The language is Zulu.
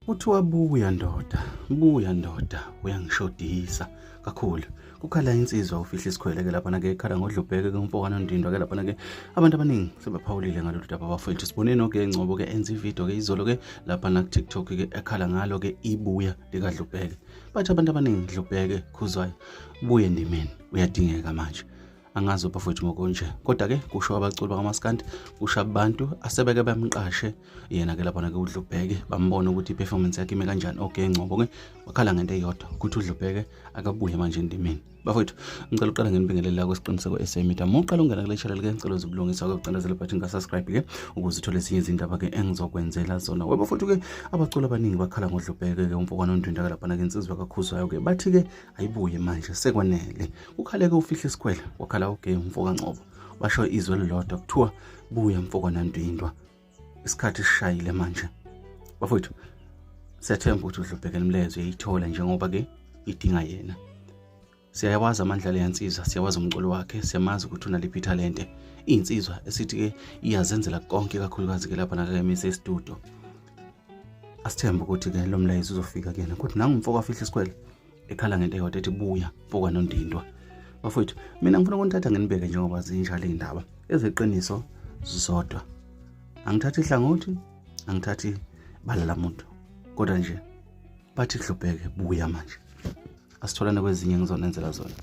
Kuthiwa buya ndoda, buya ndoda, uyangishodisa kakhulu. Kukhala insizwa ufihla isikhwele ke laphana ke ekhala ngodlubheke ke umfo kaNondindwa ke laphana ke abantu abaningi sebephawulile ngalolu daba bafowethu. Sibone noke Ngcobo ke enza ivideo ke izolo ke laphana ku TikTok ke ekhala ngalo ke ibuya likaDlubheke. Bathi abantu abaningi Dlubheke Khuzwayo buye endimeni uyadingeka manje. Angazi bafowethu ngokunje kodwa ke kusho abaculi bakamaskandi, kusho abantu asebeke bamqashe yena ke laphana ke uDlubheke, bambona ukuthi iperformance yakhe ime kanjani. Okay Ngcobo ke wakhala ngento eyodwa ukuthi uDlubheke akabuye manje endimeni. Bafowethu ngicela uqala ngenibingelele la kwesiqiniseko SA Media. Uma uqala ungena kule channel ke ngicela uzibulungisa ke ucindezele button ka subscribe ke ukuze uthole ezinye izindaba ke engizokwenzela zona. Webo futhi ke abaculi abaningi bakhala ngoDlubheke ke umfo kaNondindwa ke laphana ke insizwa kaKhuzwayo ke bathi ke ayibuye manje sekwanele. Kukhaleke ufihla isikhwele wakhala uGay umfo kaNgcobo. Basho izwi elilodwa kuthiwa buya mfo kaNondindwa. Isikhathi sishayile manje. Bafowethu siyathemba ukuthi uDlubheke lemlezo uyayithola njengoba ke idinga yena. Siyawazi amandla leyansizwa, siyawazi umculo wakhe, siyamazi ukuthi unaliphi ithalente. Insizwa esithi ke iyazenzela konke kakhulukazi ke lapha nakayemise studio. Asithembe ukuthi ke lo mlayezo uzofika kuyena. Kodwa nangu umfo kafihla isikhwele ekhala ngento eyodwa ethi buya mfo kaNondindwa. Bafowethu mina ngifuna ukunithatha nginibeke njengoba zinjalo izindaba ezeqiniso zodwa. Angithathi ihlangothi, angithathi bala lamuntu. Kodwa nje bathi Dlubheke buya manje. Asitholane kwezinye ngizonenzela zona.